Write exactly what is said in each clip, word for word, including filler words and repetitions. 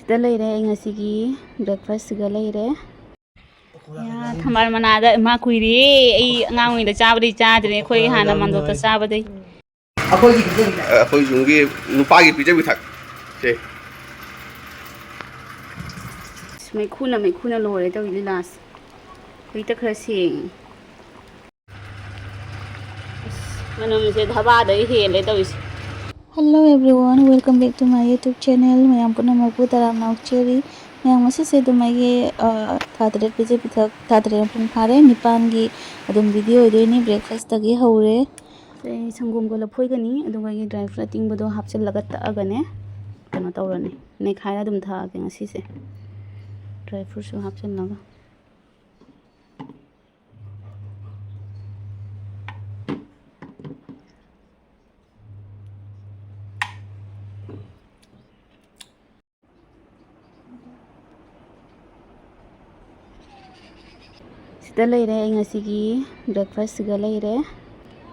ꯁꯤꯗ ꯂꯩꯔꯦ ꯑꯩ ꯉꯁꯤꯒꯤ breakfastꯁꯤꯒ ꯂꯩꯔꯦ꯫ ꯌꯥ, ꯊꯝꯕꯥꯜ ꯃꯅꯥꯗ, ꯏꯃꯥ, ꯀꯨꯏꯔꯦ꯫ ꯑꯩ ꯑꯉꯥꯡ ꯑꯣꯏꯔꯤꯉꯩꯗ ꯆꯥꯕꯗꯩ ꯆꯥꯗ꯭ꯔꯦ꯫ ꯑꯩꯈꯣꯏ ꯍꯥꯟꯅ ꯃꯥꯡꯗꯣꯞꯇ ꯆꯥꯕꯗꯩ꯫ ꯑꯩꯈꯣꯏꯒꯤ ꯄꯤꯖꯕꯤꯊꯛ꯫ ꯑꯩꯈꯣꯏ ꯌꯨꯝꯒꯤ ꯅꯨꯄꯥꯒꯤ ꯄꯤꯖꯕꯤꯊꯛ꯫ ꯁꯦ꯫ ꯑꯁ, ꯃꯩꯈꯨꯅ, ꯃꯩꯈꯨꯅ ꯂꯣꯏꯔꯦ ꯇꯧꯔꯤ ꯂꯤꯂꯥꯁꯦ꯫ ꯍꯧꯖꯤꯛꯇ ꯈꯔ ꯁꯦꯡꯉꯤ꯫ ꯑꯁ, ꯃꯅꯝꯁꯦ ꯙꯕꯥꯗꯩ ꯍꯦꯜꯂꯦ ꯇꯧꯔꯤꯁꯦ꯫ Hello everyone, welcome back to my YouTube channel. ꯃꯌꯥꯝ ꯄꯨꯝꯅꯃꯛꯄꯨ ꯇꯔꯥꯝꯅ ꯑꯣꯛꯆꯔꯤ꯫ ꯃꯌꯥꯝ, ꯉꯁꯤꯁꯦ ꯑꯗꯨꯝ ꯑꯩꯒꯤ, ꯑ, ꯊꯥ ꯇꯔꯦꯠ ꯄꯤꯖ ꯄꯤꯊꯛ, ꯊꯥ ꯇꯔꯦꯠ ꯃꯄꯨꯡ ꯐꯥꯔꯦ, ꯅꯤꯄꯥꯟꯒꯤ ꯑꯗꯨꯝ video ꯑꯣꯏꯗꯣꯏꯅꯤ꯫ Breakfastꯇꯒꯤ ꯍꯧꯔꯦ꯫ ꯑꯩ ꯁꯪꯒꯣꯝꯒ ꯂꯐꯣꯏꯒꯅꯤ, ꯑꯗꯨꯒ ꯑꯩꯒꯤ dry fruit ꯑꯇꯤꯡꯕꯗꯣ ꯍꯥꯞꯆꯤꯜꯂꯒ ꯇꯛꯑꯒꯅꯦ, ꯀꯩꯅꯣ ꯇꯧꯔꯅꯤ, ꯅꯩꯈꯥꯏꯔ ꯑꯗꯨꯝ ꯊꯛꯑꯒꯦ ꯉꯁꯤꯁꯦ, dry fruitꯁꯨ ꯍꯥꯞꯆꯤꯜꯂꯒ꯫ ꯁꯤꯗ ꯂꯩꯔꯦ ꯑꯩ ꯉꯁꯤꯒꯤ breakfastꯁꯤꯒ ꯂꯩꯔꯦ꯫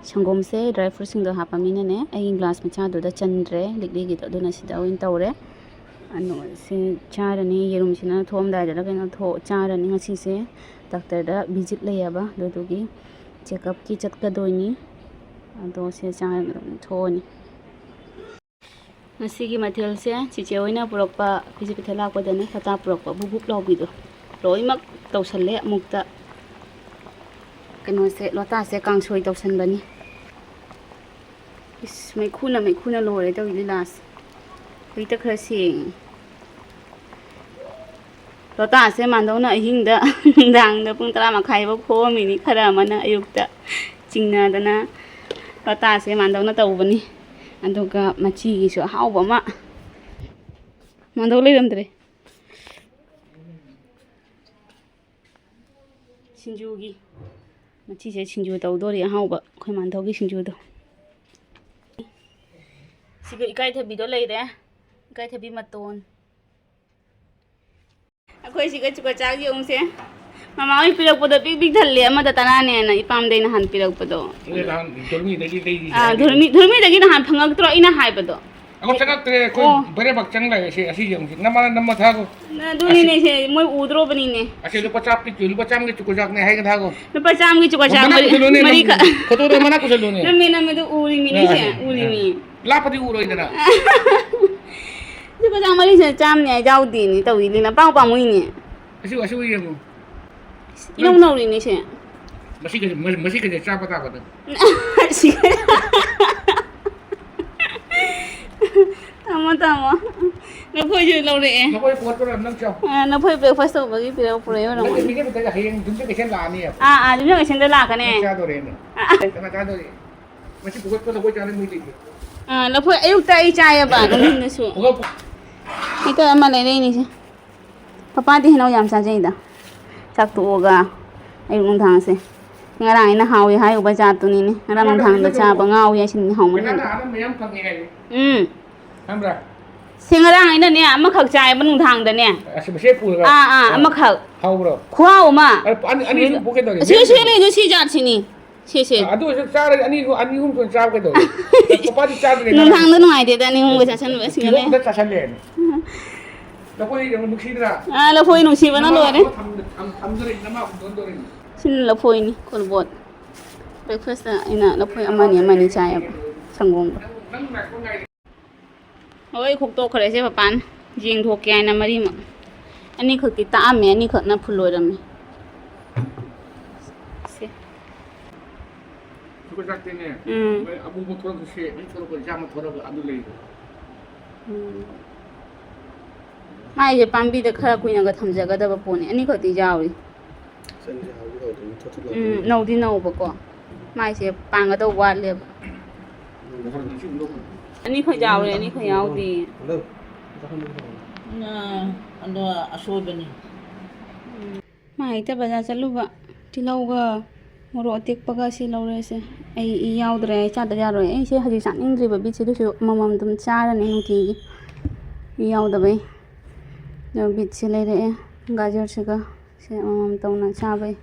ꯁꯪꯒꯣꯝꯁꯦ dry fruitꯁꯤꯡꯗꯣ ꯍꯥꯞꯄꯃꯤꯅꯅꯦ, ꯑꯩꯒꯤ glass ꯃꯆꯥꯗꯨꯗ ꯆꯟꯗ꯭ꯔꯦ, ꯂꯤꯛꯂꯤꯒꯤꯗꯣ, ꯑꯗꯨꯅ ꯁꯤꯗ ꯑꯣꯏꯅ ꯇꯧꯔꯦ꯫ ꯑꯗꯣ ꯁꯤ ꯆꯥꯔꯅꯤ, ꯌꯦꯔꯨꯝꯁꯤꯅ ꯊꯣꯛꯑꯝꯗꯥꯏꯗꯔ ꯀꯩꯅꯣ ꯊꯣꯛ-, ꯆꯥꯔꯅꯤ꯫ ꯉꯁꯤꯁꯦ doctorꯗ visit ꯂꯩꯌꯦꯕ, ꯑꯗꯨꯗꯨꯒꯤ check upꯀꯤ ꯆꯠꯀꯗꯣꯏꯅꯤ꯫ ꯑꯗꯣ ꯁꯤ ꯆꯥꯔꯒ ꯑꯗꯨꯝ ꯊꯣꯛꯑꯅꯤ꯫ ꯉꯁꯤꯒꯤ ꯃꯊꯦꯜꯁꯦ ꯆꯤꯆꯦ ꯍꯣꯏꯅ ꯄꯨꯔꯛꯄ ꯐꯤꯖꯦꯠ ꯐꯤꯊꯛ ꯂꯥꯛꯄꯗꯅꯦ, ꯂꯣꯇꯥ ꯄꯨꯔꯛꯄ ꯕꯨꯛ ꯕꯨꯛ ꯂꯥꯎꯕꯤꯗꯣ ꯂꯣꯏꯅꯃꯛ ꯇꯧꯁꯜꯂꯦ ꯑꯃꯨꯛꯇ꯫ ꯀꯩꯅꯣꯁꯦ, ꯂꯣꯇꯥꯁꯦ ꯀꯥꯡꯁꯣꯏ ꯇꯧꯁꯟꯕꯅꯤ꯫ ꯏꯁ, ꯃꯩꯈꯨꯅ, ꯃꯩꯈꯨꯅ ꯂꯣꯏꯔꯦ ꯇꯧꯔꯤ ꯂꯤꯂꯥꯁꯦ꯫ ꯍꯧꯖꯤꯛꯇ ꯈꯔ ꯁꯦꯡꯉꯤ꯫ ꯂꯣꯇꯥꯁꯦ ꯃꯥꯟꯗꯧꯅ ꯑꯍꯤꯡꯗ, ꯅꯨꯡꯗꯥꯡꯗ ꯄꯨꯡ ꯇꯔꯥ ꯃꯈꯥꯏꯐꯥꯎ ꯈꯣꯛꯑꯝꯃꯤꯅꯤ꯫ ꯈꯔ ꯑꯃꯅ ꯑꯌꯨꯛꯇ ꯆꯤꯡꯅꯗꯅ ꯂꯣꯇꯥꯁꯦ ꯃꯥꯟꯗꯧꯅ ꯇꯧꯕꯅꯤ꯫ ꯑꯗꯨꯒ ꯃꯆꯤꯒꯤꯁꯨ ꯑꯍꯥꯎꯕ ꯑꯃ꯫ ꯃꯥꯟꯗꯧ ꯂꯩꯔꯝꯗ꯭ꯔꯦ꯫ ꯁꯤꯡꯖꯨꯒꯤ, ꯃꯆꯤꯁꯦ ꯁꯤꯡꯖꯨ ꯇꯧꯗꯣꯔꯤ, ꯑꯍꯥꯎꯕ ꯑꯩꯈꯣꯏ ꯃꯥꯟꯗꯧꯒꯤ ꯁꯤꯡꯖꯨꯗꯣ꯫ ꯁꯤꯒ ꯏꯀꯥꯏꯊꯕꯤꯗꯣ ꯂꯩꯔꯦ, ꯏꯀꯥꯏꯊꯕꯤ ꯃꯇꯣꯟ꯫ ꯑꯩꯈꯣꯏ ꯁꯤꯒ ꯆꯨꯀꯆꯥꯛ ꯌꯦꯡꯉꯨꯁꯦ꯫ ꯃꯃꯥ ꯍꯣꯏ ꯄꯤꯔꯛꯄꯗꯣ ꯄꯤꯛ ꯄꯤꯛ ꯊꯜꯂꯦ, ꯑꯃꯗ ꯇꯔꯥꯅꯦꯅ ꯏꯄꯥꯝꯗꯩ ꯅꯍꯥꯟ ꯄꯤꯔꯛꯄꯗꯣ꯫ ꯑꯩꯅ ꯅꯍꯥꯟ ꯙꯨꯔꯃꯤꯗꯒꯤ ꯂꯩꯔꯤ ꯑꯥ, ꯍꯥꯏꯔꯦ꯫ ꯙꯨꯔꯃꯤ-, ꯙꯨꯔꯃꯤꯗꯒꯤ ꯅꯍꯥꯟ ꯐꯪꯉꯛꯇ꯭ꯔꯣ ꯑꯩꯅ ꯍꯥꯏꯕꯗꯣ? ꯑꯃꯨꯛ ꯆꯪꯉꯛꯇ꯭ꯔꯦ, ꯑꯩꯈꯣꯏ ꯑꯣ꯫ ꯕꯔꯦꯕꯥꯛ ꯆꯪ ꯂꯩꯔꯦ꯫ ꯁꯤ, ꯑꯁꯤ ꯌꯦꯡꯉꯨꯁꯤ꯫ ꯅꯃꯥꯅ ꯅꯝꯃ ꯊꯥꯒꯣ꯫ ꯑꯗꯨꯅꯤꯅꯦ, ꯑꯁꯤ ꯁꯦ, ꯃꯣꯏ ꯎꯗ꯭ꯔꯣꯕꯅꯤꯅꯦ꯫ ꯑꯁꯤ ꯂꯨꯄꯥ ꯆꯥꯝꯃꯒꯤ, ꯂꯨꯄꯥ ꯆꯥꯝꯃꯒꯤ ꯆꯨꯀꯨꯖꯥꯛꯅꯦ ꯍꯥꯏꯒ ꯊꯥꯒꯣ꯫ ꯂꯨꯄꯥ ꯆꯥꯝꯃꯒꯤ ꯆꯨꯀꯨꯖꯥꯛ ꯃꯅꯥ ꯃꯔꯤ-, ꯄꯨꯁꯜꯂꯨꯅꯦ, ꯃꯔꯤꯈꯛ꯫ ꯅꯝ-, ꯐꯣꯇꯣꯗꯣ ꯃꯅꯥ ꯄꯨꯁꯜꯂꯨꯅꯦ꯫ ꯅꯝꯃꯦ, ꯅꯝꯃꯦ, ꯑꯗꯨ ꯎꯔꯤꯃꯤꯅꯦ, ꯁꯦ, ꯑ, ꯎꯔꯤꯃꯤ꯫ ꯂꯥꯞꯄꯗꯤ ꯎꯔꯣꯏꯗꯅ꯫ ꯆꯨꯀꯨꯖꯥꯛ ꯃꯔꯤꯁꯦ ꯆꯥꯝꯅꯤ ꯍꯥꯏ ꯌꯥꯎꯗꯦꯅꯦ, ꯇꯧꯏꯅꯦ, ꯅꯄꯥꯎ ꯄꯥꯝꯃꯨꯏꯅꯦ꯫ ꯑꯁꯤ, ꯑꯁꯤ ꯌꯦꯡꯉꯨ꯫ ꯏꯅꯧ ꯅꯧꯔꯤꯅꯦ ꯁꯦ꯫ ꯃꯁꯤ ꯀꯩꯁꯦ, ꯃꯁꯤ ꯀꯩꯁꯦ ꯆꯥꯕ ꯇꯥꯕꯅꯦ꯫ ꯁꯤ-, ꯇꯥꯃꯣ, ꯇꯥꯃꯣ꯫ ꯂꯐꯣꯏꯁꯨ ꯂꯧꯔꯛꯑꯦ꯫ ꯂꯐꯣꯏ ꯄꯨꯈꯠꯄ꯭ꯔꯣ? ꯅꯪ ꯆꯥꯎ꯫ ꯑ, ꯂꯐꯣꯏ breakfast ꯇꯧꯕꯒꯤ ꯄꯤꯔꯛꯄ꯭ꯔꯦ, ꯅꯠꯇꯦ, ꯑꯣꯏꯔꯝꯒꯅꯤ꯫ ꯃꯤꯅ ꯍꯌꯦꯡ ꯌꯨꯝꯁꯀꯩꯁꯗ ꯂꯥꯛꯑꯅꯤ꯫ ꯑꯥ, ꯑꯥ, ꯌꯨꯝꯁꯀꯩꯁꯗ ꯂꯥꯛꯀꯅꯤ꯫ ꯅꯪ ꯆꯥꯗꯣꯔꯦꯅꯦ꯫ ꯑꯥ, ꯑꯥ꯫ ꯀꯅꯥ ꯆꯥꯗꯣꯔꯤ? ꯃꯁꯤ ꯄꯨꯈꯠꯄ ꯂꯐꯣꯏ ꯆꯥꯅꯤꯡꯕꯩ ꯂꯩꯇꯦ꯫ ꯑꯥ, ꯂꯐꯣꯏ ꯑꯌꯨꯛꯇ ꯑꯩ ꯆꯥꯏꯌꯦꯕ, ꯅꯨꯡꯊꯤꯜꯗꯁꯨ꯫ ꯄꯨꯈꯠ-, ꯄꯨ- ꯍꯦꯛꯇ ꯑꯃ ꯂꯩꯔꯛꯏꯅꯤꯁꯦ꯫ ꯄꯄꯥꯗꯤ ꯍꯩꯅꯧ ꯌꯥꯝ ꯆꯥꯖꯩꯗ꯫ ꯆꯥꯛ ꯇꯣꯛꯑꯒ ꯑꯌꯨꯛ ꯅꯨꯡꯗꯥꯡꯁꯦ꯫ ꯉꯔꯥꯡ ꯑꯩꯅ ꯍꯥꯎꯏ ꯍꯥꯏꯔꯨꯕ ꯖꯥꯠꯇꯨꯅꯤꯅꯦ꯫ ꯉꯔꯥꯡ ꯅꯨꯡꯗꯥꯡꯗ ꯆꯥꯕ ꯉꯥꯎꯏ ꯍꯥꯏꯁꯤꯅꯤ ꯍꯥꯎꯃꯟꯗꯅ꯫ ꯄꯩꯁꯥ ꯇꯥꯅ ꯃꯌꯥꯝ ꯐꯪꯉꯦ ꯍꯥꯏꯌꯦ꯫ ꯎꯝ꯫ ꯈꯪꯕ꯭ꯔꯥ? ꯁꯤ ꯉꯔꯥꯡ ꯑꯩꯅꯅꯦ ꯑꯃꯈꯛ ꯆꯥꯏꯌꯦꯕ ꯅꯨꯡꯗꯥꯡꯗꯅꯦ꯫ ꯑꯁꯤ ꯃꯁꯦ ꯄꯨꯔꯒ꯫ ꯑꯥ, ꯑꯥ, ꯑꯥ꯫ ꯑꯃꯈꯛ꯫ ꯍꯥꯎꯕ꯭ꯔꯣ? ꯈꯨꯍꯥꯎ ꯑꯃ꯫ ꯑ, ꯑꯅꯤ, ꯑꯅꯤ ꯁꯨꯝ ꯄꯨꯒꯦ ꯇꯧꯔꯤ꯫ ꯁꯤ, ꯁꯤ ꯂꯩꯗꯣ ꯁꯤ ꯖꯥꯠꯁꯤꯅꯤ꯫ ꯁꯦ, ꯁꯦ꯫ ꯑ, ꯑꯗꯨ ꯑꯣꯏꯔꯁꯨ ꯆꯥꯔꯗꯤ ꯑꯅꯤ, ꯑꯅꯤ ꯑꯍꯨꯝ ꯊꯣꯛꯅ ꯆꯥꯕ ꯀꯩꯗꯧꯔꯒꯦ? ꯄꯄꯥꯗꯤ ꯆꯥꯗ꯭ꯔꯦ ꯉꯔꯥꯡ꯫ ꯅꯨꯡꯗꯥꯡꯗ ꯅꯨꯡꯉꯥꯏꯇꯦꯗ, ꯑꯅꯤ ꯑꯍꯨꯝꯒ ꯆꯥꯁꯟꯕ ꯀꯤꯂꯣ ꯁꯤꯅꯅꯦ꯫ ꯑꯃꯗ ꯆꯥꯁꯜꯂꯦ꯫ ꯂꯐꯣꯏ ꯌꯥꯝ ꯅꯨꯡꯁꯤꯗ꯭ꯔꯥ? ꯑ, ꯂꯐꯣꯏ ꯅꯨꯡꯁꯤꯕꯅ ꯅꯃꯥ ꯂꯣꯏꯔꯦ꯫ ꯊꯝ-, ꯊꯝ-, ꯊꯝꯗꯣꯔꯤ, ꯅꯃꯥ ꯍꯨꯟꯗꯣꯛꯑꯝꯗꯣꯔꯤ꯫ ꯁꯤꯅ ꯂꯐꯣꯏꯅꯤ, ꯀꯣꯜꯕꯣꯠ꯫ Breakfast ꯑꯩꯅ ꯂꯐꯣꯏ ꯑꯃꯅꯤ, ꯑꯃꯅꯤ ꯆꯥꯏꯌꯦꯕ, ꯁꯪꯒꯣꯝꯒ꯫ ꯅꯪ, ꯅꯪ ꯉꯥꯏꯈꯣ ꯉꯥꯏꯔꯦ꯫ ꯂꯣꯏ ꯈꯣꯛꯇꯣꯛꯈ꯭ꯔꯦ ꯁꯦ ꯄꯄꯥꯅ꯫ ꯌꯦꯡꯊꯣꯛꯀꯦ ꯍꯥꯏꯅ ꯃꯔꯤꯃꯛ꯫ ꯑꯅꯤꯈꯛꯇꯤ ꯇꯥꯛꯑꯝꯃꯦ, ꯑꯅꯤꯈꯛꯅ full ꯑꯣꯏꯔꯝꯃꯦ꯫ ꯁꯦ꯫ ꯁꯨꯄꯔ ꯆꯥꯠꯇꯤꯅꯦ, ꯎꯝ꯫ ꯃꯣꯏ ꯑꯃꯨꯕ ꯊꯣꯛꯂꯛꯄꯁꯦ, ꯑꯅꯤ ꯊꯣꯛꯂꯛꯄ, ꯌꯥꯝꯅ ꯊꯣꯛꯂꯛꯄ ꯑꯗꯨ ꯂꯩ꯫ ꯎꯝ꯫ ꯃꯥꯏꯁꯦ ꯄꯥꯝꯕꯤꯗ ꯈꯔ ꯀꯨꯏꯅꯒ ꯊꯝꯖꯒꯗꯕ ꯄꯣꯠꯅꯤ꯫ ꯑꯅꯤꯈꯛꯇꯤ ꯌꯥꯎꯔꯤ꯫ ꯆꯟꯁꯦ ꯍꯥꯎꯗꯤ ꯍꯥꯎꯗꯣꯏꯅꯤ, ꯊꯣꯠ ꯊꯣꯠ ꯎꯝ, ꯂꯥꯎꯗꯣꯏꯅꯤ꯫ ꯅꯧꯗꯤ ꯅꯧꯕꯀꯣ꯫ ꯃꯥꯏꯁꯦ ꯄꯥꯟꯒꯗꯧꯕ ꯋꯥꯠꯂꯦꯕ꯫ ꯎꯝ, ꯃꯈꯜ ꯃꯁꯤꯡꯗꯣ꯫ ꯑꯅꯤꯈꯛ ꯌꯥꯎꯔꯦ, ꯑꯅꯤꯈꯛ ꯌꯥꯎꯗꯦ꯫ ꯍꯜꯂꯣ꯫ ꯑ, ꯑꯗꯣ ꯑꯁꯣꯏꯕꯅꯤ꯫ ꯎꯝ꯫ ꯃꯥ ꯍꯦꯛꯇ ꯕꯖꯥꯔ ꯆꯠꯂꯨꯕ꯫ ꯇꯤꯜꯍꯧꯒ ꯃꯣꯔꯣꯛ ꯑꯇꯦꯛꯄꯒ ꯁꯤ ꯂꯧꯔꯦꯁꯦ꯫ ꯑꯩ ꯏ ꯌꯥꯎꯗ꯭ꯔꯦ, ꯑꯩ ꯆꯥꯗ ꯌꯥꯔꯣꯏ꯫ ꯑꯩꯁꯦ ꯍꯧꯖꯤꯛ ꯆꯥꯅꯤꯡꯗ꯭ꯔꯤꯕ ꯕꯤꯠꯁꯦ, ꯑꯗꯨꯁꯨ ꯑꯃꯃꯝ ꯑꯗꯨꯝ ꯆꯥꯔꯅꯤ ꯅꯨꯡꯇꯤꯒꯤ꯫ ꯏ ꯌꯥꯎꯗꯕꯩ꯫ ꯑꯗꯣ ꯕꯤꯠꯁꯦ ꯂꯩꯔꯛꯑꯦ, ꯒꯥꯖꯔꯁꯤꯒ꯫ ꯁꯦ ꯑꯃꯃꯝ ꯇꯧꯅ ꯆꯥꯕꯩ꯫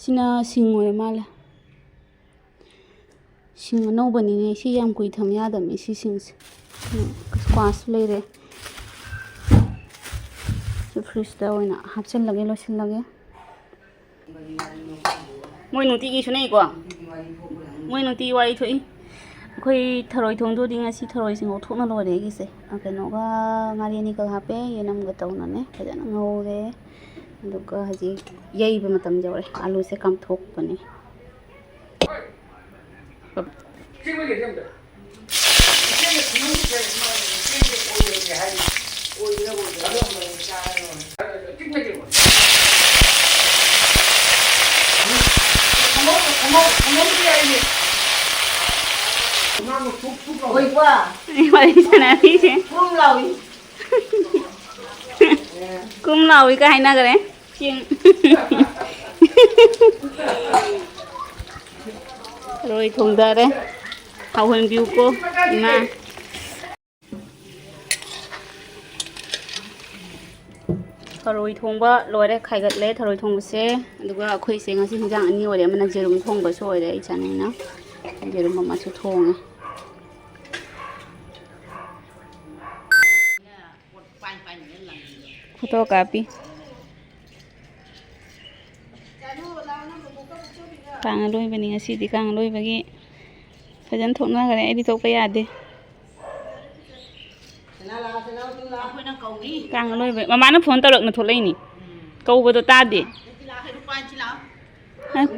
ꯁꯤꯅ ꯁꯤꯡ ꯑꯣꯏꯔ ꯃꯥꯜꯂꯦ꯫ ꯁꯤꯡ ꯑꯅꯧꯕꯅꯤꯅꯦ꯫ ꯁꯤ ꯌꯥꯝ ꯀꯨꯏ ꯊꯝ ꯌꯥꯗꯕꯅꯤ, ꯁꯤꯁꯤꯡꯁꯦ꯫ ꯎꯝ, squash ꯂꯩꯔꯦ꯫ ꯁꯤ fridgeꯇ ꯑꯣꯏꯅ ꯍꯥꯞꯆꯤꯜꯂꯒꯦ, ꯂꯣꯏꯁꯤꯜꯂꯒꯦ꯫ ꯃꯣꯏ ꯅꯨꯡꯇꯤꯒꯤ ꯁꯨꯅꯩꯀꯣ꯫ ꯃꯣꯏ ꯅꯨꯡꯇꯤꯒꯤ ꯋꯥꯔꯤ ꯊꯣꯛꯏ꯫ ꯑꯩꯈꯣꯏ ꯊꯔꯣꯏ ꯊꯣꯡꯗꯣꯏꯗꯤ ꯉꯁꯤ ꯊꯔꯣꯏꯁꯤ ꯉꯧꯊꯣꯛꯅ ꯂꯣꯏꯔꯦ ꯑꯩꯒꯤꯁꯦ꯫ ꯑ, ꯀꯩꯅꯣꯒ ꯉꯥꯔꯤ ꯑꯅꯤꯈꯛ ꯍꯥꯞꯄꯦ, ꯌꯦꯅꯝꯒ ꯇꯧꯅꯅꯦ꯫ ꯐꯖꯅ ꯉꯧꯔꯦ꯫ ꯑꯗꯨꯒ ꯍꯧꯖꯤꯛ ꯌꯩꯕ ꯃꯇꯝ ꯌꯧꯔꯦ꯫ ꯑꯥꯂꯨꯁꯦ ꯀꯥꯝꯊꯣꯛꯄꯅꯦ꯫ ꯑꯣꯏꯕ꯫ ꯋꯥꯔꯤ ꯁꯥꯟꯅꯔꯤꯁꯦ꯫ ꯀꯨꯝ ꯂꯥꯎꯏ꯫ ꯀꯨꯝ ꯂꯥꯎꯏꯒ ꯍꯥꯏꯅꯈ꯭ꯔꯦ꯫ ꯆꯤꯡ꯫ ꯊꯔꯣꯏ ꯊꯣꯡꯊꯔꯦ꯫ ꯍꯥꯎꯍꯟꯕꯤꯌꯨꯀꯣ, ꯏꯃꯥ꯫ ꯊꯔꯣꯏ ꯊꯣꯡꯕ ꯂꯣꯏꯔꯦ, ꯈꯥꯏꯒꯠꯂꯦ ꯊꯔꯣꯏ ꯊꯣꯡꯕꯁꯦ꯫ ꯑꯗꯨꯒ ꯑꯩꯈꯣꯏꯁꯦ ꯉꯁꯤ ꯍꯤꯟꯖꯥꯡ ꯑꯅꯤ ꯑꯣꯏꯔꯦ, ꯑꯃꯅ ꯌꯦꯔꯨꯝ ꯊꯣꯡꯕꯁꯨ ꯑꯣꯏꯔꯦ, ꯑꯩ ꯆꯥꯅꯤꯡꯅ ꯌꯦꯔꯨꯝ ꯑꯃꯁꯨ ꯊꯣꯡꯉꯦ꯫ ꯐꯣꯇꯣ ꯀꯥꯞꯄꯤ꯫ ꯀꯥꯡ ꯑꯂꯣꯏꯕꯅꯤ ꯉꯁꯤꯗꯤ, ꯀꯥꯡ ꯑꯂꯣꯏꯕꯒꯤ ꯐꯖꯅ ꯊꯣꯛꯅꯈ꯭ꯔꯦ꯫ ꯑꯩꯗꯤ ꯊꯣꯛꯄ ꯌꯥꯗꯦ꯫ ꯀꯥꯡ ꯑꯂꯣꯏꯕ꯫ ꯃꯃꯥꯅ ꯐꯣꯟ ꯇꯧꯔꯛꯅ ꯊꯣꯛꯂꯛꯏꯅꯤ꯫ ꯀꯧꯕꯗꯣ ꯇꯥꯗꯦ꯫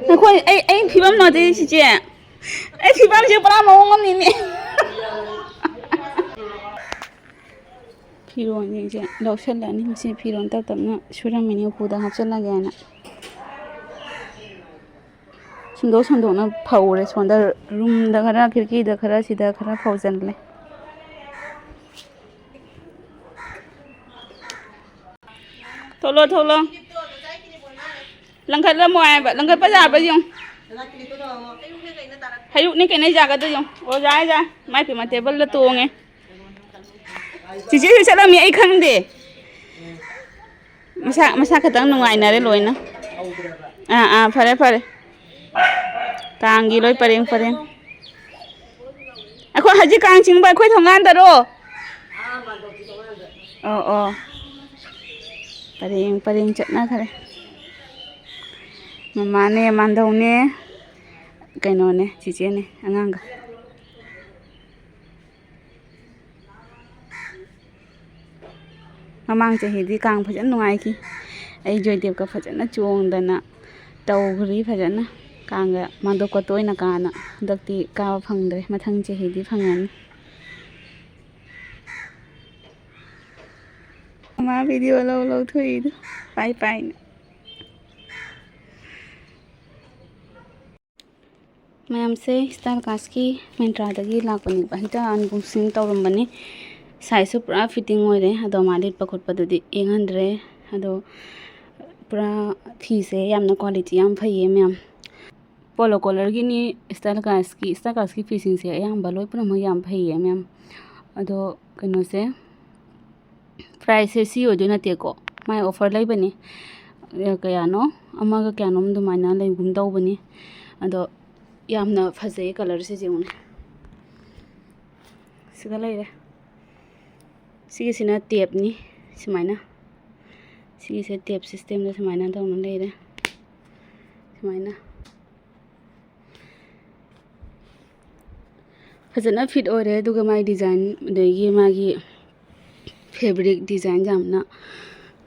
ꯅꯈꯣꯏ, ꯑꯩ, ꯑꯩ ꯐꯤꯕꯝ ꯅꯠꯇꯦ ꯁꯤꯆꯦ꯫ ꯑꯩ ꯐꯤꯕꯝꯁꯦ ꯄꯨꯔꯥ ꯃꯑꯣꯡ ꯑꯃꯅꯤꯅꯦ꯫ ꯐꯤꯔꯣꯟꯁꯤꯡꯁꯦ ꯂꯧꯁꯜꯂꯅꯤ꯫ ꯃꯁꯤ ꯐꯤꯔꯣꯟ ꯇꯞ ꯇꯞꯅ ꯁꯨꯔꯝꯃꯤꯅꯤ ꯎꯄꯨꯗ ꯍꯥꯞꯆꯤꯜꯂꯒꯦꯅ꯫ ꯁꯤꯟꯗꯣꯛ ꯁꯟꯗꯣꯛꯅ ꯐꯧꯔꯦ꯫ ꯁꯣꯝꯗ ꯔꯨꯝꯗ ꯈꯔ, ꯈꯤꯔꯀꯤꯗ ꯈꯔ, ꯁꯤꯗ ꯈꯔ ꯐꯧꯖꯜꯂꯦ꯫ ꯊꯣꯛꯂꯣ, ꯊꯣꯛꯂꯣ꯫ ꯂꯪꯈꯠꯂꯝꯃꯣ ꯍꯥꯏꯕ꯫ ꯂꯪꯈꯠꯄ ꯌꯥꯕ꯭ꯔꯥ ꯌꯦꯡꯉꯨ꯫ ꯍꯩꯔꯨꯛꯅꯦ ꯀꯩꯅꯣ ꯌꯥꯒꯗ꯭ꯔꯥ ꯌꯦꯡꯉꯨ꯫ ꯑꯣ, ꯌꯥꯏ, ꯌꯥꯏ꯫ ꯃꯥꯏ ꯄꯦꯝꯃ, ꯇꯦꯕꯜꯗ ꯇꯣꯡꯉꯦ꯫ ꯆꯤꯆꯦꯁꯨ ꯆꯠꯂꯝꯃꯤ, ꯑꯩ ꯈꯪꯗꯦ꯫ ꯃꯁꯥ, ꯃꯁꯥ ꯈꯛꯇꯪ ꯅꯨꯡꯉꯥꯏꯅꯔꯦ ꯂꯣꯏꯅ꯫ ꯑꯥ, ꯑꯥ, ꯐꯔꯦ, ꯐꯔꯦ꯫ ꯀꯥꯡꯒꯤ ꯂꯣꯏ ꯄꯔꯦꯡ ꯄꯔꯦꯡ꯫ ꯑꯩꯈꯣꯏ ꯍꯧꯖꯤꯛ ꯀꯥꯡ ꯆꯤꯡꯕ ꯑꯩꯈꯣꯏ ꯊꯣꯡꯒꯥꯟꯗꯔꯣ? ꯑꯣ, ꯑꯣ꯫ ꯄꯔꯦꯡ ꯄꯔꯦꯡ ꯆꯠꯅꯈ꯭ꯔꯦ꯫ ꯃꯃꯥꯅꯦ, ꯃꯥꯟꯗꯧꯅꯦ, ꯀꯩꯅꯣꯅꯦ, ꯆꯤꯆꯦꯅꯦ, ꯑꯉꯥꯡꯒ꯫ ꯃꯃꯥꯡ ꯆꯍꯤꯗꯤ ꯀꯥꯡ ꯐꯖꯅ ꯅꯨꯡꯉꯥꯏꯈꯤ꯫ ꯑꯩ ꯖꯣꯏꯗꯦꯕꯀ ꯐꯖꯅ ꯆꯣꯡꯗꯅ ꯇꯧꯈ꯭ꯔꯤ ꯐꯖꯅ꯫ ꯀꯥꯡꯒ ꯃꯥꯟꯗꯣꯞꯀ ꯇꯣꯏꯅ ꯀꯥꯅ꯫ ꯍꯟꯗꯛꯇꯤ ꯀꯥꯕ ꯐꯪꯗ꯭ꯔꯦ꯫ ꯃꯊꯪ ꯆꯍꯤꯗꯤ ꯐꯪꯉꯅꯤ꯫ ꯃꯥ ꯚꯤꯗꯤꯑꯣ ꯂꯧ ꯂꯧꯊꯣꯛꯏꯗꯣ ꯄꯥꯏ ꯄꯥꯏꯅ꯫ ꯃꯌꯥꯝꯁꯦ ꯁ꯭ꯇꯥꯏꯜ ꯀꯥꯁꯀꯤ ꯃꯤꯟꯇ꯭ꯔꯥꯗꯒꯤ ꯂꯥꯛꯄꯅꯦꯕ꯫ ꯍꯟꯗꯛ ꯑꯟꯕꯣꯛꯁꯤꯡ ꯇꯧꯔꯝꯕꯅꯤ꯫ ꯁꯥꯏꯖꯁꯨ ꯄꯨꯔꯥ ꯐꯤꯠꯇꯤꯡ ꯑꯣꯏꯔꯦ꯫ ꯑꯗꯣ ꯃꯥ ꯂꯤꯠꯄ ꯈꯣꯠꯄꯗꯨꯗꯤ ꯌꯦꯡꯍꯟꯗ꯭ꯔꯦ꯫ ꯑꯗꯣ ꯄꯨꯔꯥ ꯐꯤꯁꯦ ꯌꯥꯝꯅ ꯀ꯭ꯋꯥꯂꯤꯇꯤ ꯌꯥꯝ ꯐꯩꯌꯦ ꯃꯌꯥꯝ꯫ ꯄꯣꯂꯣ ꯀꯣꯂꯔꯒꯤꯅꯤ ꯁ꯭ꯇꯥꯏꯜ ꯀꯥꯁꯀꯤ, ꯁ꯭ꯇꯥꯏꯜ ꯀꯥꯁꯀꯤ ꯐꯤꯁꯤꯡꯁꯦ ꯑꯌꯥꯝꯕ ꯂꯣꯏ ꯄꯨꯝꯅꯃꯛ ꯌꯥꯝ ꯐꯩꯌꯦ ꯃꯌꯥꯝ꯫ ꯑꯗꯣ ꯀꯩꯅꯣꯁꯦ, ꯄ꯭ꯔꯥꯏꯁꯁꯦ ꯁꯤ ꯑꯣꯏꯗꯣꯏ ꯅꯠꯇꯦꯀꯣ, ꯃꯥꯏ ꯑꯣꯐꯔ ꯂꯩꯕꯅꯤ꯫ ꯑꯦ, ꯀꯌꯥꯅꯣ? ꯑꯃꯒ ꯀꯌꯥꯅꯣꯝ ꯑꯗꯨꯃꯥꯏꯅ ꯂꯩꯒꯨꯝ ꯇꯧꯕꯅꯤ꯫ ꯑꯗꯣ ꯌꯥꯝꯅ ꯐꯖꯩ ꯀꯂꯔꯁꯤꯁꯦ ꯌꯦꯡꯉꯨꯅꯦ꯫ ꯁꯤꯒ ꯂꯩꯔꯦ꯫ ꯁꯤꯒꯤꯁꯤꯅ ꯇꯦꯞꯅꯤ꯫ ꯁꯨꯃꯥꯏꯅ, ꯁꯤꯒꯤꯁꯦ ꯇꯦꯞ ꯁꯤꯁꯇꯦꯝꯗ ꯁꯨꯃꯥꯏꯅ ꯇꯧꯅ ꯂꯩꯔꯦ꯫ ꯁꯨꯃꯥꯏꯅ ꯐꯖꯅ ꯐꯤꯠ ꯑꯣꯏꯔꯦ꯫ ꯑꯗꯨꯒ ꯃꯥꯒꯤ ꯗꯤꯖꯥꯏꯟ, ꯑꯗꯒꯤ ꯃꯥꯒꯤ ꯐꯦꯕ꯭ꯔꯤꯛ ꯗꯤꯖꯥꯏꯟ ꯌꯥꯝꯅ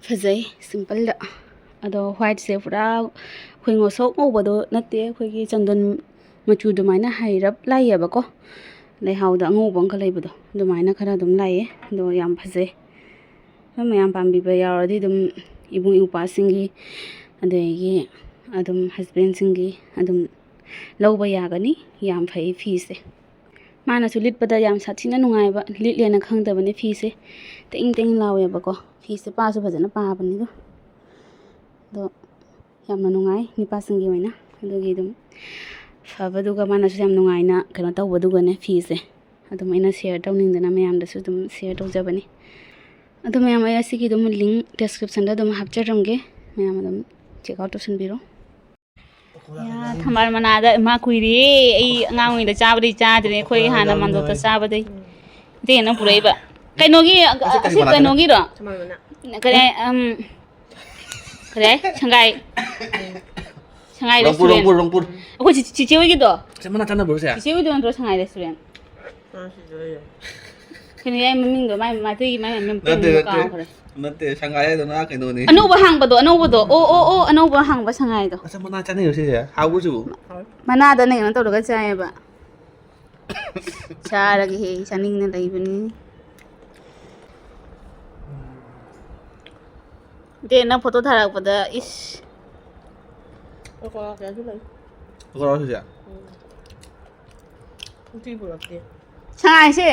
ꯐꯖꯩ, ꯁꯤꯝꯄꯜꯗ꯫ ꯑꯗꯣ ꯋꯥꯏꯠꯁꯦ ꯄꯨꯔꯥ ꯑꯩꯈꯣꯏ ꯉꯧꯁꯣꯛ ꯉꯧꯕꯗꯣ ꯅꯠꯇꯦ, ꯑꯩꯈꯣꯏꯒꯤ ꯆꯟꯗꯣꯟ ꯃꯆꯨ ꯑꯗꯨꯃꯥꯏꯅ ꯍꯥꯏꯔꯞ ꯂꯥꯛꯑꯦꯕꯀꯣ, ꯂꯩꯍꯥꯎꯗ ꯑꯉꯧꯕ ꯑꯃꯈꯛ ꯂꯩꯕꯗꯣ, ꯑꯗꯨꯃꯥꯏꯅ ꯈꯔ ꯑꯗꯨꯝ ꯂꯥꯛꯑꯦ꯫ ꯑꯗꯣ ꯌꯥꯝ ꯐꯖꯩ꯫ ꯑꯗꯨꯝ ꯃꯌꯥꯝ ꯄꯥꯝꯕꯤꯕ ꯌꯥꯎꯔꯗꯤ ꯑꯗꯨꯝ ꯏꯕꯨꯡ ꯏꯄ꯭ꯋꯥꯁꯤꯡꯒꯤ, ꯑꯗꯒꯤ ꯑꯗꯨꯝ ꯍꯁꯕꯦꯟꯁꯤꯡꯒꯤ ꯑꯗꯨꯝ ꯂꯧꯕ ꯌꯥꯒꯅꯤ꯫ ꯌꯥꯝ ꯐꯩ ꯐꯤꯁꯦ꯫ ꯃꯥꯅꯁꯨ ꯂꯤꯠꯄꯗ ꯌꯥꯝ ꯁꯥꯊꯤꯅ ꯅꯨꯡꯉꯥꯏꯕ, ꯂꯤꯠꯂꯦꯅ ꯈꯪꯗꯕꯅꯦ ꯐꯤꯁꯦ꯫ ꯇꯦꯡ ꯇꯦꯡ ꯂꯥꯎꯋꯦꯕꯀꯣ꯫ ꯐꯤꯁꯦ ꯄꯥꯁꯨ ꯐꯖꯅ ꯄꯥꯕꯅꯤꯗꯣ꯫ ꯑꯗꯣ ꯌꯥꯝꯅ ꯅꯨꯡꯉꯥꯏ ꯅꯨꯄꯥꯁꯤꯡꯒꯤ ꯑꯣꯏꯅ꯫ ꯑꯗꯨꯒꯤ ꯑꯗꯨꯝ ꯐꯕꯗꯨꯒ ꯃꯥꯅꯁꯨ ꯌꯥꯝ ꯅꯨꯡꯉꯥꯏꯅ ꯀꯩꯅꯣ ꯇꯧꯕꯗꯨꯒꯅꯦ ꯐꯤꯁꯦ꯫ ꯑꯗꯨꯝ ꯑꯩꯅ ꯁꯤꯌꯔ ꯇꯧꯅꯤꯡꯗꯅ ꯃꯌꯥꯝꯗꯁꯨ ꯑꯗꯨꯝ ꯁꯤꯌꯔ ꯇꯧꯖꯕꯅꯤ꯫ ꯑꯗꯣ ꯃꯌꯥꯝ, ꯑꯩ ꯑꯁꯤꯒꯤ ꯑꯗꯨꯝ ꯂꯤꯡ ꯗꯦꯁꯀ꯭ꯔꯤꯞꯁꯟꯗ ꯑꯗꯨꯝ ꯍꯥꯞꯆꯔꯝꯒꯦ, ꯃꯌꯥꯝ ꯑꯗꯨꯝ ꯆꯦꯛ ꯑꯥꯎꯠ ꯇꯧꯁꯟꯕꯤꯔꯣ꯫ ꯌꯥ, ꯊꯝꯕꯥꯜ ꯃꯅꯥꯗ, ꯏꯃꯥ, ꯀꯨꯏꯔꯦ꯫ ꯑꯩ ꯑꯉꯥꯡ ꯑꯣꯏꯔꯤꯉꯩꯗ ꯆꯥꯕꯗꯩ ꯆꯥꯗ꯭ꯔꯦ꯫ ꯑꯩꯈꯣꯏ ꯍꯥꯟꯅ ꯃꯥꯟꯗꯣꯞꯇ ꯆꯥꯕꯗꯩ꯫ ꯏꯇꯩ, ꯅꯪ ꯄꯨꯔꯛꯏꯕ꯫ ꯀꯩꯅꯣꯒꯤ, ꯑꯁꯤ ꯀꯔꯤ ꯑꯁꯤ ꯃꯅꯥꯗꯅꯣ? ꯀꯩꯅꯣꯒꯤꯔꯣ? ꯊꯝꯕꯥꯜ ꯃꯅꯥ꯫ ꯀꯔꯤ, ꯎꯝ, ꯀꯔꯤ ꯍꯥꯏ? ꯁꯉꯥꯏ꯫ ꯁꯉꯥꯏ ꯔꯣꯡꯄꯨꯔ, restaurant꯫ ꯔꯣꯡꯄꯨꯔ, ꯔꯣꯡꯄꯨꯔ꯫ ꯑꯩꯈꯣꯏ ꯆꯤ-, ꯆꯤꯆꯦ ꯍꯣꯏꯒꯤꯗꯣ? ꯑꯁꯤ ꯃꯅꯥ ꯆꯥꯅꯕ꯭ꯔꯣ ꯁꯦ? ꯆꯤꯆꯦ ꯍꯣꯏꯗꯣ ꯅꯠꯇ꯭ꯔꯣ ꯁꯉꯥꯏ restaurant? ꯑꯥ, ꯁꯤꯗ ꯂꯩꯌꯦ꯫ ꯀꯩꯅꯣ ꯌꯥꯏ ꯃꯃꯤꯡꯗꯣ? ꯃꯥꯏ, ꯃꯥꯏ, ꯑꯇꯩꯒꯤ ꯃꯥꯏ ꯃꯃꯤꯡ ꯅꯠꯇꯦ, ꯀꯩꯅꯣ ꯅꯠꯇꯦ꯫ ꯀꯥꯎꯈ꯭ꯔꯦ꯫ ꯅꯠꯇꯦ, ꯁꯉꯥꯏ ꯍꯥꯏꯗꯣ ꯉꯥ ꯀꯩꯅꯣꯅꯤ꯫ ꯑꯅꯧꯕ ꯍꯥꯡꯕꯗꯣ, ꯑꯅꯧꯕꯗꯣ꯫ ꯑꯣ, ꯑꯣ, ꯑꯣ, ꯑꯅꯧꯕ ꯍꯥꯡꯕ ꯁꯉꯥꯏꯗꯣ꯫ ꯑꯁ, ꯃꯅꯥ ꯆꯥꯅꯩꯔꯣ ꯁꯤꯁꯦ? ꯍꯥꯎꯕ꯭ꯔꯣ ꯁꯤꯕꯨ? ꯃꯅꯥꯗꯅ ꯀꯩꯅꯣ ꯇꯧꯔꯒ ꯆꯥꯏꯌꯦꯕ꯫ ꯆꯥꯔꯒꯦꯍꯦ, ꯆꯥꯅꯤꯡꯅ ꯂꯩꯕꯅꯤ꯫ ꯗꯦ, ꯅꯪ ꯐꯣꯇꯣ ꯊꯥꯔꯛꯄꯗ, ꯏꯁ꯫ ꯄꯀꯣꯔꯥ ꯀꯌꯥꯁꯨ ꯂꯩ꯫ ꯄꯀꯣꯔꯥ ꯁꯤꯁꯦ? ꯎꯝ꯫ ꯎꯇꯤ ꯄꯨꯔꯛꯇꯦ꯫ ꯁꯉꯥꯏꯁꯦ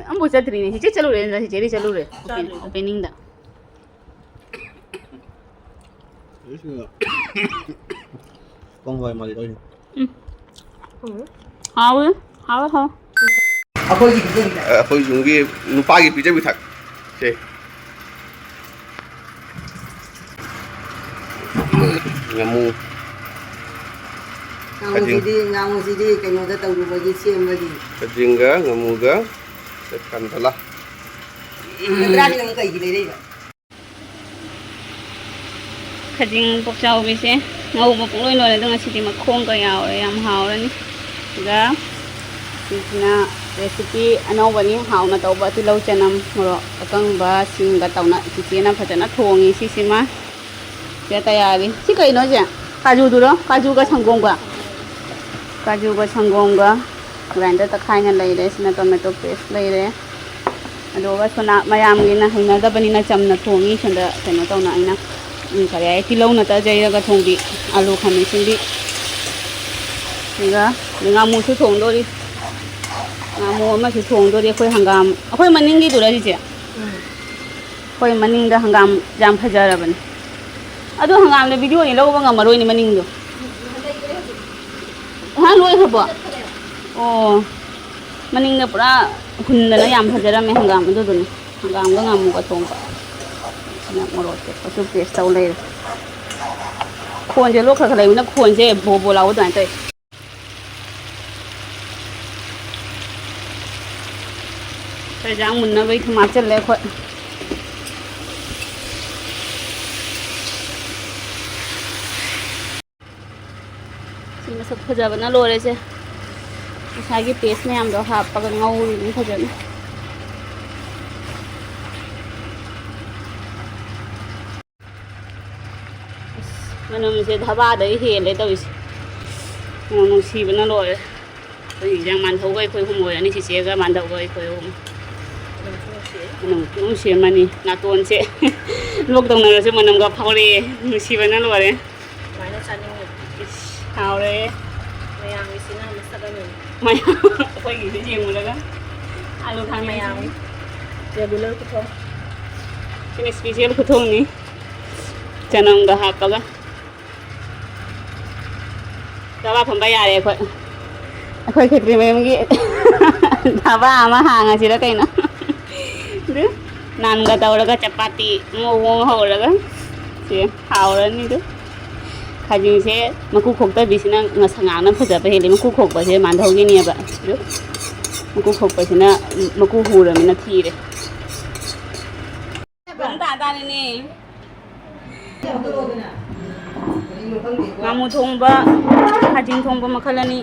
ꯑꯃꯐꯥꯎ ꯆꯠꯇ꯭ꯔꯤꯅꯦ꯫ ꯆꯤꯆꯦ ꯆꯠꯂꯨꯔꯦ, ꯆꯤꯆꯦꯗꯤ ꯆꯠꯂꯨꯔꯦ꯫ ꯆꯥꯗ꯭ꯔꯤ꯫ Openingꯗ꯫ ꯀꯣꯡ ꯍꯋꯥꯏ ꯃꯥꯜꯂꯤ ꯇꯧꯔꯤꯁꯦ꯫ ꯎꯝ꯫ ꯎꯝ꯫ ꯍꯥꯎꯋꯦ꯫ ꯍꯥꯎꯋꯦ, ꯍꯥꯎꯋꯦ꯫ ꯑꯩꯈꯣꯏꯒꯤ ꯄꯤꯖꯕꯤꯗ꯫ ꯑ, ꯑꯩꯈꯣꯏ ꯌꯨꯝꯒꯤ ꯅꯨꯄꯥꯒꯤ ꯄꯤꯖꯕꯤ ꯊꯛ꯫ ꯁꯦ꯫ ꯉꯥꯃꯨ꯫ ꯉꯥꯃꯨꯁꯤꯗꯤ, ꯉꯥꯃꯨꯁꯤꯗꯤ ꯀꯩꯅꯣꯗ ꯇꯧꯔꯨꯕꯒꯤ ꯁꯦꯝꯕꯒꯤ꯫ ꯈꯖꯤꯡꯒ ꯉꯥꯃꯨꯒ ꯀꯥꯟꯗꯂꯥ꯫ ꯆꯟꯗ꯭ꯔꯥꯒꯤꯅ ꯑꯃꯨꯛ ꯀꯩꯒꯤ ꯂꯩꯔꯛꯏꯕ? ꯈꯖꯤꯡ ꯄꯣꯛꯆꯥꯎꯕꯤꯁꯦ ꯉꯧꯕ ꯄꯨꯡꯂꯣꯏ ꯂꯣꯏꯔꯦ꯫ ꯑꯗꯣ ꯉꯁꯤꯗꯤ ꯃꯈꯣꯡꯒ ꯌꯥꯎꯔꯦ, ꯌꯥꯝ ꯍꯥꯎꯔꯅꯤ꯫ ꯑꯗꯨꯒ ꯁꯤꯁꯤꯅ recipe ꯑꯅꯧꯕꯅꯤ, ꯍꯥꯎꯅ ꯇꯧꯕ ꯇꯤꯜꯍꯧ, ꯆꯅꯝ, ꯃꯣꯔꯣꯛ ꯑꯀꯪꯕ, ꯁꯤꯡꯒ ꯇꯧꯅ ꯆꯤꯆꯦꯅ ꯐꯖꯅ ꯊꯣꯡꯉꯤ꯫ ꯁꯤꯁꯤꯃ ꯁꯤꯗ ꯇꯌꯥꯔꯤ꯫ ꯁꯤ ꯀꯩꯅꯣ ꯁꯦ? ꯀꯥꯖꯨꯗꯨꯔꯣ? ꯀꯥꯖꯨꯒ ꯁꯪꯒꯣꯝꯒ? ꯀꯥꯖꯨꯒ ꯁꯪꯒꯣꯝꯒ grinder ꯇꯛꯈꯥꯏꯅ ꯂꯩꯔꯦ꯫ ꯁꯤꯅ tomato paste ꯂꯩꯔꯦ꯫ ꯑꯗꯨꯒ ꯁꯣꯅꯥ ꯃꯌꯥꯝꯒꯤꯅ ꯍꯩꯅꯗꯕꯅꯤꯅ ꯆꯝꯅ ꯊꯣꯡꯉꯤ꯫ ꯁꯣꯝꯗ ꯀꯩꯅꯣ ꯇꯧꯅ ꯑꯩꯅ, ꯎꯝ, ꯀꯔꯤ ꯍꯥꯏ, ꯇꯤꯜꯍꯧꯅ ꯇꯛꯑ ꯌꯩꯔꯒ ꯊꯣꯡꯕꯤ, ꯑꯂꯨ, ꯈꯥꯃꯦꯟ ꯑꯁꯤꯟꯕꯤ꯫ ꯑꯗꯨꯒ ꯉꯥꯃꯨꯁꯨ ꯊꯣꯡꯗꯣꯔꯤ꯫ ꯉꯥꯃꯨ ꯑꯃꯁꯨ ꯊꯣꯡꯗꯣꯔꯤ꯫ ꯑꯩꯈꯣꯏ ꯍꯪꯒꯥꯝ, ꯑꯩꯈꯣꯏ ꯃꯅꯤꯡꯒꯤꯗꯨꯔ ꯁꯤꯁꯦ? ꯎꯝ꯫ ꯑꯩꯈꯣꯏ ꯃꯅꯤꯡꯗ ꯍꯪꯒꯥꯝ ꯌꯥꯝ ꯐꯖꯔꯕꯅꯤ꯫ ꯑꯗꯨ ꯍꯪꯒꯥꯝꯗ video ꯗꯤ ꯂꯧꯕ ꯉꯝꯃꯔꯣꯏꯅꯦ ꯃꯅꯤꯡꯗꯣ꯫ ꯍꯥ, ꯂꯣꯏꯈ꯭ꯔꯕꯣ? ꯑꯣ, ꯃꯅꯤꯡꯗ ꯄꯨꯔꯥ ꯍꯨꯟꯗꯅ ꯌꯥꯝ ꯐꯖꯔꯝꯃꯦ ꯍꯪꯒꯥꯝ ꯑꯗꯨꯗꯨꯅ꯫ ꯍꯪꯒꯥꯝꯒ ꯉꯥꯃꯨꯒ ꯊꯣꯡꯕ꯫ ꯁꯤꯅ ꯃꯣꯔꯣꯛ ꯑꯇꯦꯛꯄꯁꯨ paste ꯇꯧ ꯂꯩꯔꯦ꯫ ꯈꯣꯟꯁꯦ ꯂꯣꯛ ꯈꯔ ꯈꯔ ꯂꯩꯕꯅ ꯈꯣꯟꯁꯦ ꯕꯣ ꯕꯣ ꯂꯥꯎꯕ ꯑꯗꯨꯃꯥꯏꯅ ꯇꯧꯋꯦ꯫ ꯆꯥꯛ ꯏꯟꯖꯥꯡ ꯃꯨꯟꯅꯕꯒꯤ ꯊꯨꯝ ꯍꯥꯞꯆꯜꯂꯦ ꯑꯩꯈꯣꯏ꯫ ꯁꯤ ꯃꯁꯛ ꯐꯖꯕꯅ ꯂꯣꯏꯔꯦꯁꯦ꯫ ꯉꯁꯥꯏꯒꯤ ꯄꯦꯁ ꯃꯌꯥꯝꯗꯣ ꯍꯥꯞꯄꯒ ꯉꯧꯔꯤꯅꯤ ꯐꯖꯅ꯫ ꯑꯁ, ꯃꯅꯝꯁꯦ ꯙꯕꯥꯗꯩ ꯍꯦꯜꯂꯦ ꯇꯧꯔꯤꯁꯦ꯫ ꯃꯅꯝ ꯅꯨꯡꯁꯤꯕꯅ ꯂꯣꯏꯔꯦ꯫ ꯑꯩꯈꯣꯏ ꯏꯟꯖꯥꯡ ꯃꯥꯟꯙꯧꯒ ꯑꯩꯈꯣꯏ ꯑꯍꯨꯝ ꯑꯣꯏꯔꯅꯤ, ꯆꯤꯆꯦꯒ ꯃꯥꯟꯙꯧꯒ ꯑꯩꯈꯣꯏ ꯑꯍꯨꯝ꯫ ꯃꯅꯝ ꯅꯨꯡꯁꯤꯔꯝꯃꯅꯤ꯫ ꯅꯥꯇꯣꯟꯁꯦ ꯂꯣꯛ ꯇꯧꯅꯔꯁꯨ ꯃꯅꯝꯒ ꯐꯥꯎꯔꯛꯑꯦ꯫ ꯅꯨꯡꯁꯤꯕꯅ ꯂꯣꯏꯔꯦ꯫ ꯁꯨꯃꯥꯏꯅ ꯆꯥꯅꯤꯡꯉꯤ꯫ ꯏꯁ, ꯍꯥꯎꯔꯦ꯫ ꯃꯌꯥꯝꯒꯤꯁꯤꯅ ꯃꯁꯛ ꯑꯃꯅꯤ꯫ ꯃꯌꯥꯝ ꯑꯩꯈꯣꯏꯒꯤꯁꯨ ꯌꯦꯡꯉꯨꯔꯒ ꯑꯥꯂꯨ ꯈꯥꯃꯦꯟ ꯃꯌꯥꯝꯒꯤ꯫ ꯔꯦꯒꯨꯂꯔ ꯈꯨꯊꯣꯡ꯫ ꯁꯤꯅ ꯏꯁꯄꯤꯁꯦꯜ ꯈꯨꯊꯣꯡꯅꯤ꯫ ꯆꯅꯝꯒ ꯍꯥꯞꯄꯒ꯫ ꯙꯕꯥ ꯐꯝꯕ ꯌꯥꯔꯦ ꯑꯩꯈꯣꯏ꯫ ꯑꯩꯈꯣꯏ ꯈꯦꯇ꯭ꯔꯤꯃꯌꯨꯝꯒꯤ ꯙꯕꯥ ꯑꯃ ꯍꯥꯡꯉꯁꯤꯔ ꯀꯩꯅꯣ? ꯑꯗꯨ ꯅꯥꯟꯒ ꯇꯧꯔꯒ ꯆꯄꯥꯇꯤ ꯃꯑꯣꯡ ꯃꯑꯣꯡ ꯍꯧꯔꯒ ꯁꯦ ꯍꯥꯎꯔꯅꯤ ꯑꯗꯨ꯫ ꯈꯥꯖꯤꯡꯁꯦ ꯃꯀꯨ ꯈꯣꯛꯇꯕꯤꯁꯤꯅ ꯉꯁꯪ ꯉꯥꯡꯅ ꯐꯖꯕ ꯍꯦꯜꯂꯤ꯫ ꯃꯀꯨ ꯈꯣꯛꯄꯁꯦ ꯃꯥꯟꯙꯧꯒꯤꯅꯦꯕ꯫ ꯑꯗꯨ ꯃꯀꯨ ꯈꯣꯛꯄꯁꯤꯅ ꯃꯀꯨ ꯍꯨꯔꯃꯤꯅ ꯊꯤꯔꯦ꯫ ꯇꯥ ꯇꯥꯔꯦꯅꯦ꯫ ꯉꯥꯃꯨ ꯊꯣꯡꯕ, ꯈꯥꯖꯤꯡ ꯊꯣꯡꯕ ꯃꯈꯜ ꯑꯅꯤ꯫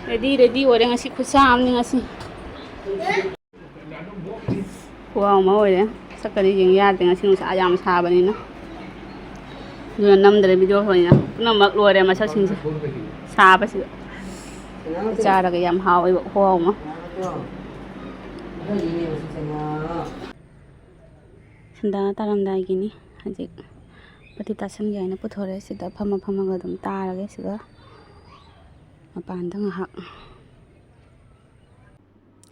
ꯔꯦꯗꯤ, ꯔꯦꯗꯤ ꯑꯣꯏꯔꯦ ꯉꯁꯤ꯫ ꯈꯨꯠꯁꯥ ꯑꯃꯅꯤ ꯉꯁꯤ꯫ ꯈꯨꯍꯥꯎ ꯑꯃ ꯑꯣꯏꯔꯦ꯫ ꯁꯛꯀꯗꯤ ꯌꯦꯡ ꯌꯥꯗ꯭ꯔꯦ ꯉꯁꯤ ꯅꯨꯡꯁꯥ ꯌꯥꯝ ꯁꯥꯕꯅꯤꯅ꯫ ꯑꯗꯨꯅ ꯅꯝꯗ꯭ꯔꯦ ꯚꯤꯗꯤꯑꯣ ꯑꯣꯏꯅ꯫ ꯄꯨꯝꯅꯃꯛ ꯂꯣꯏꯔꯦ ꯃꯁꯛꯁꯤꯡꯁꯦ ꯁꯥꯕꯁꯤꯗ꯫ ꯆꯥꯔꯒ ꯌꯥꯝ ꯍꯥꯎꯋꯦꯕ ꯈꯨꯍꯥꯎ ꯑꯃ꯫ ꯁꯟꯗꯥ ꯇꯥꯔꯝꯗꯥꯏꯒꯤꯅꯤ꯫ ꯍꯧꯖꯤꯛ ꯄꯇꯤ ꯇꯥꯁꯟꯒꯦ ꯍꯥꯏꯅ ꯄꯨꯊꯣꯔꯛꯑꯦ꯫ ꯁꯤꯗ ꯐꯝꯃ ꯐꯝꯃꯒ ꯑꯗꯨꯝ ꯇꯥꯔꯒꯦ ꯁꯤꯗ ꯃꯄꯥꯟꯗ ꯉꯥꯏꯍꯥꯛ꯫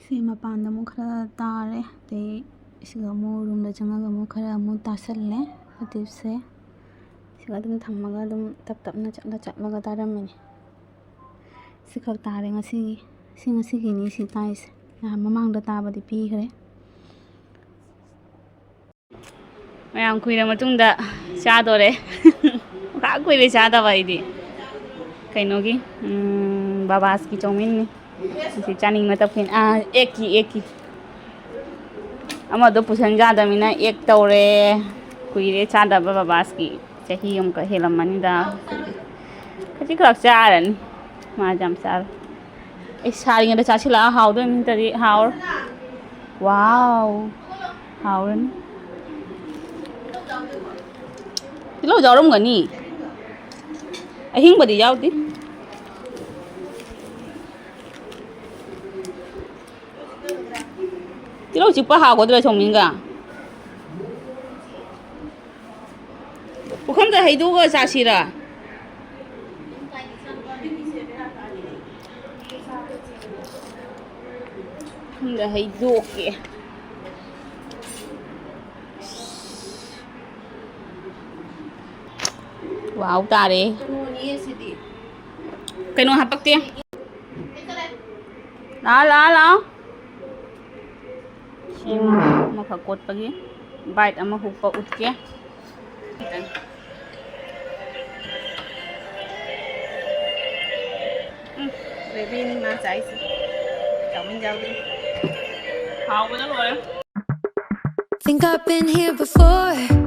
ꯁꯤ ꯃꯄꯥꯟꯗ ꯑꯃꯨꯛ ꯈꯔ ꯇꯥꯔꯦ꯫ ꯑꯗꯩ ꯁꯤꯒ ꯑꯃꯨꯛ ꯔꯨꯝꯗ ꯆꯪꯉꯒ ꯑꯃꯨꯛ ꯈꯔ ꯑꯃꯨꯛ ꯇꯥꯁꯜꯂꯦ ꯄꯇꯤꯞꯁꯦ꯫ ꯁꯤꯒ ꯑꯗꯨꯝ ꯊꯝꯃꯒ ꯑꯗꯨꯝ ꯇꯞ ꯇꯞꯅ ꯆꯠꯂ ꯆꯠꯂꯒ ꯇꯥꯔꯝꯃꯤꯅꯤ꯫ ꯁꯤꯈꯛ ꯇꯥꯔꯦ ꯉꯁꯤꯒꯤ꯫ ꯁꯤ ꯉꯁꯤꯒꯤꯅꯤ ꯁꯤ ꯇꯥꯏꯁꯦ꯫ ꯅꯍꯥꯟ ꯃꯃꯥꯡꯗ ꯇꯥꯕꯗꯤ ꯄꯤꯈ꯭ꯔꯦ꯫ ꯃꯌꯥꯝ ꯀꯨꯏꯔ ꯃꯇꯨꯡꯗ ꯆꯥꯗꯣꯔꯦ꯫ ꯈꯥꯛ ꯀꯨꯏꯔꯦ ꯆꯥꯗꯕ ꯑꯩꯗꯤ꯫ ꯀꯩꯅꯣꯒꯤ, ꯎꯝ, ꯕꯕꯥꯁꯀꯤ ꯆꯧꯃꯤꯟꯅꯤ꯫ ꯑꯁꯤ ꯆꯥꯅꯤꯡꯕ ꯇꯞꯈꯤꯅꯤ꯫ ꯑꯥ, ꯑꯦꯛꯀꯤ, ꯑꯦꯛꯀꯤ꯫ ꯑꯃꯗꯣ ꯄꯨꯁꯟ ꯌꯥꯗꯕꯅꯤꯅ ꯑꯦꯛ ꯇꯧꯔꯦ꯫ ꯀꯨꯏꯔꯦ ꯆꯥꯗꯕ ꯕꯕꯥꯁꯀꯤ꯫ ꯆꯍꯤ ꯑꯃꯈꯛ ꯍꯦꯜꯂꯝꯃꯅꯤꯗ꯫ ꯈꯖꯤꯛ ꯈꯔ ꯆꯥꯔꯅꯤ꯫ ꯃꯥꯗꯤ ꯌꯥꯝ ꯆꯥꯔꯣꯏ꯫ ꯑꯩ ꯁꯥꯔꯤꯉꯩꯗ ꯆꯥꯁꯤꯜꯂꯛꯑ ꯍꯥꯎꯗꯣꯏꯅꯤ, ꯅꯠꯇ꯭ꯔꯗꯤ ꯍꯥꯎꯔꯣꯏ꯫ ꯋꯥꯎ꯫ ꯍꯥꯎꯔꯅꯤ꯫ ꯇꯤꯜꯍꯧ ꯌꯥꯎꯔꯝꯒꯅꯤ꯫ ꯑꯍꯤꯡꯕꯗꯤ ꯌꯥꯎꯗꯦ꯫ ꯇꯤꯜꯍꯧ ꯆꯤꯛꯄ ꯍꯥꯎꯒꯗ꯭ꯔꯥ ꯁꯣꯃꯤꯟꯒ? ꯄꯨꯈꯝꯗ ꯍꯩꯗꯣꯛꯑꯒ ꯆꯥꯁꯤꯔꯥ? ꯄꯨꯈꯝꯗ ꯍꯩꯗꯣꯛꯀꯦ꯫ ꯋꯥꯎ ꯇꯥꯔꯦ꯫ ꯀꯩꯅꯣ ꯍꯥꯄꯛꯇꯦ꯫ ꯂꯥꯛꯑꯣ, ꯂꯥꯛꯑꯣ, ꯂꯥꯛꯑꯣ꯫ ꯁꯤ ꯑꯃꯈꯛ ꯀꯣꯠꯄꯒꯤ ꯕꯥꯏꯠ ꯑꯃ ꯍꯨꯛꯄ ꯎꯠꯀꯦ꯫ ꯎꯝ, ꯕꯦꯕꯤꯅꯤ ꯃꯥ ꯆꯥꯏꯁꯦ꯫ ꯆꯥꯎꯃꯟ ꯌꯥꯎꯗ꯭ꯔꯤ꯫ ꯍꯥꯎꯕꯅ ꯂꯣꯏꯔꯦ꯫ Think I've been here before.